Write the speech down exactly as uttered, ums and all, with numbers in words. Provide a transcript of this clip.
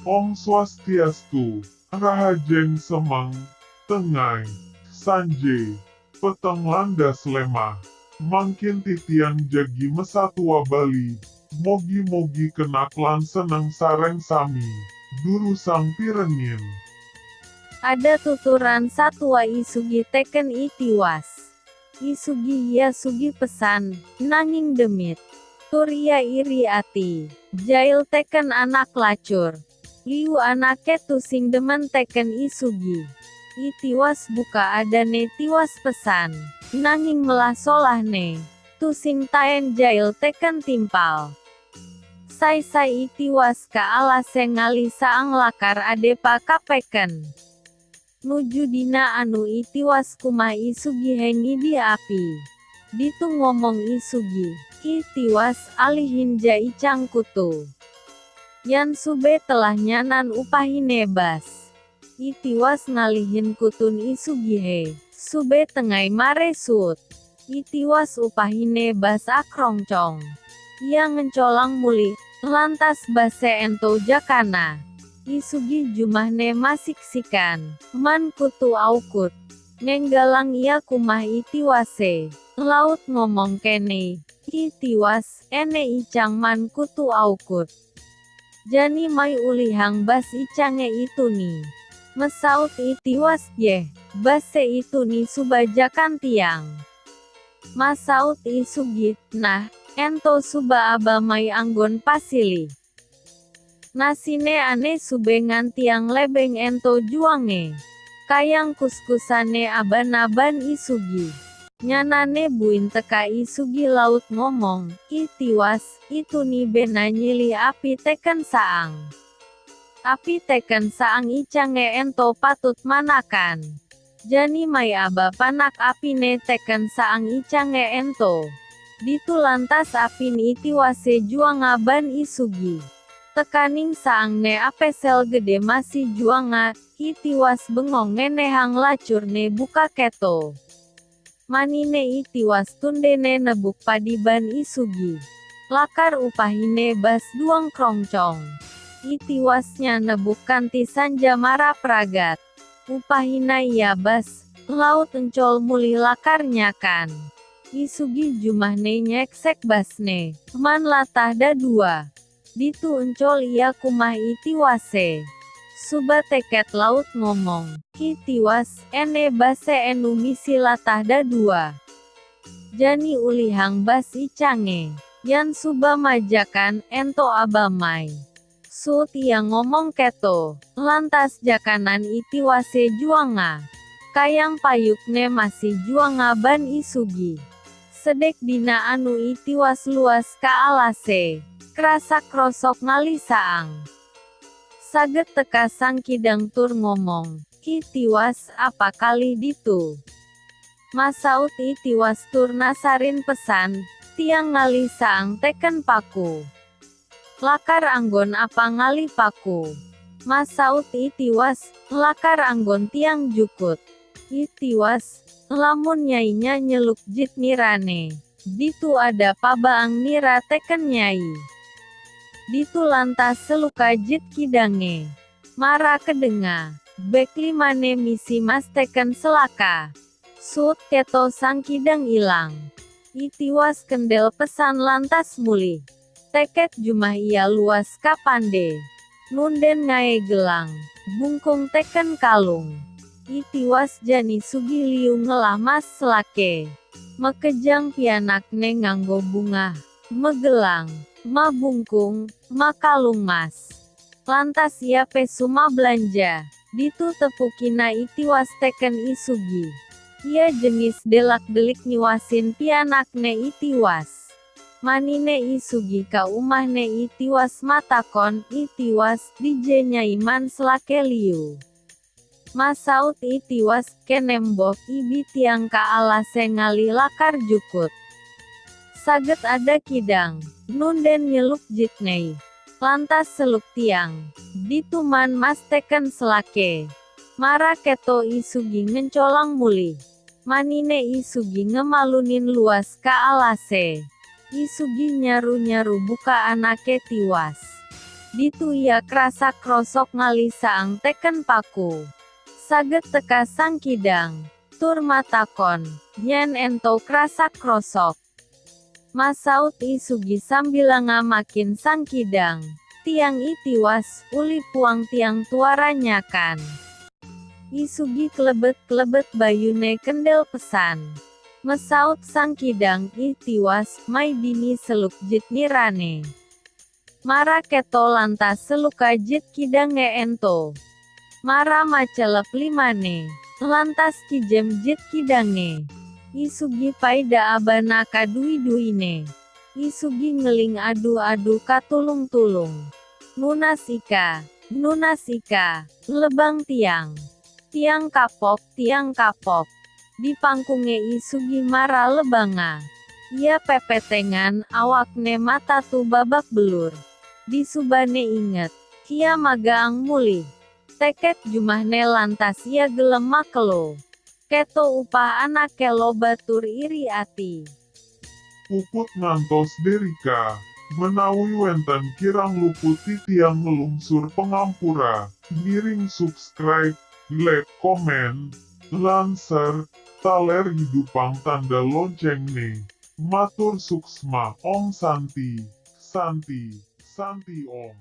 Om Swastiastu, rahajeng semeng, tengai, sanje, peteng landas lemah. Mangkin titiang jagi masatua Bali, mogi-mogi kenak lan seneng sareng sami, durusang pirengin. Ada tuturan satua I Sugi teken I Tiwas. I Sugi ia sugih pesan, nanging demit. Tur ia iri ati, jail teken anak lacur. Liu anake tusing demen teken I Sugi. I Tiwas buka adane tiwas pesan, nanging melah solahne, tusing taen jail teken timpal. Sai-sai I Tiwas ka alase ngalih saang lakar ade pakapeken. Nuju dina anu I Tiwas kumah I Sugi he ngidih api. Ditu ngomong I Sugi, "I Tiwas, alihin ja icang kutu. Yan sube telah nyanan upahine bas." I Tiwas ngalihin kutun I Sugi he, sube tengai mare suut. I Tiwas upahine bas akrongcong. Ia ngencolang mulih, lantas base ento jakana. I Sugi jumahne masiksikan, man kutu aukut. Ngenggalang ia kumah I Tiwase, laut ngomong kene, "I Tiwas, ene icang man kutu aukut. Jani mai ulihang bas icange I Tuni." Masaut I Tiwas, "Yeh, base I Tuni suba jakan tiang." Masaut I Sugi, "Nah, ento suba aba mai anggon pasilih. Nasine ane sube ngan tiang lebeng ento juange. Kayang kuskusane aban-aban I Sugi." Nyanane buin teka I Sugi laut ngomong, "I Tiwas, I Tuni bena nyilih api teken saang. Api teken saang icange ento patut manakan. Jani mai aba panak apine teken saang icange ento." Ditu lantas apin I Tiwase juanga ban I Sugi. Tekaning saangne apesel gede masih juanga, I Tiwas bengong ngenehang lacurne buka keto. Manine I Tiwas tundene nebuk padi ban I Sugi. Lakar upahine bas duang krongcong. I Tiwas nya nebuk kanti sanja mara pragat. Upahina ia bas, laut encol mulih lakar nyakan. I Sugi jumahne nyeksek basne, man latah dadua. Ditu encol ia kumah I Tiwase. Suba teket laut ngomong, "I Tiwas, ene base enu misi latah dadua. Jani ulihang bas icange, yan suba majakan ento aba mai." Suut ia ngomong keto, lantas jakanan I Tiwase juanga. Kayang payukne masih juanga ban I Sugi. Sedek dina anu I Tiwas luas ka alase, krasak krosok ngalih saang. Saget teka Sang Kidang tur ngomong, "I Tiwas, apa kalih ditu?" Masaut I Tiwas tur nasarin pesan, "Tiang ngalih saang teken paku." "Lakar anggon apa ngalih paku?" Masaut I Tiwas, "Lakar anggon tiang jukut." I Tiwas, "Lamun nyainya nyeluk jit nirane, ditu ada pabaang nira teken nyai." Ditu lantas seluka jit kidange. Mara kedenga, bek limane misi mas teken selaka. Suut keto Sang Kidang ilang. I Tiwas kendel pesan lantas mulih. Teket jumah ia luas ka pande. Nunden ngae gelang, bungkung teken kalung. I Tiwas jani sugih liu ngelah mas selake. Makejang pianakne nganggo bungah, magelang, mabungkung, makalung mas. Lantas ia pesu mablanja. Ditu tepukina I Tiwas teken I Sugi. Ia jengis delak-delik niwasin pianakne I Tiwas. Manine I Sugi ka umahne I Tiwas matakon, "I Tiwas, dije nyai man selake liu?" Masaut I Tiwas, "Kene mboh, ibi tiang ka alase ngalih lakar jukut. Saget ada kidang, nunden nyeluk jitne. Lantas seluk tiang, ditu man mas teken selake." Mara keto I Sugi ngencolang mulih. Manine I Sugi ngemalunin luas ka alase. I Sugi nyaru-nyaru buka anake tiwas. Ditu ia krasak-krosok ngalih saang teken paku. Saget teka Sang Kidang, tur matakon, "Nyen ento krasak-krosok?" Masaut I Sugi sambilanga makin Sang Kidang, "Tiang I tiwas, uli puang tiang tuara nyakan." I Sugi klebet-klebet bayune kendel pesan. Masaut Sang Kidang, "I tiwas, mai dini seluk jit nirane. Mara keto lantas seluka jit kidange ento. Mara macelep limane, lantas kijem jit kidange." I Sugi paida abana kadui-duine. I Sugi ngeling adu-adu katulung-tulung. "Nunas ika, nunas ika, lebang tiang. Tiang kapok, tiang kapok." Di pangkunge I Sugi mara lebanga. Ia pepetengan, awakne matatu babak belur. Disubane inget, ia magaang mulih. Teked jumahne lantas ia gelem makelo. Keto upah anake loba tur iri ati. Puput ngantos derika, menawi wenten kirang luput titiang ngelungsur pangampura, ngiring subscribe, like, komen, lan share, taler idupang tanda lonceng ne. Matur suksma, Om Santi, Santi, Santi Om.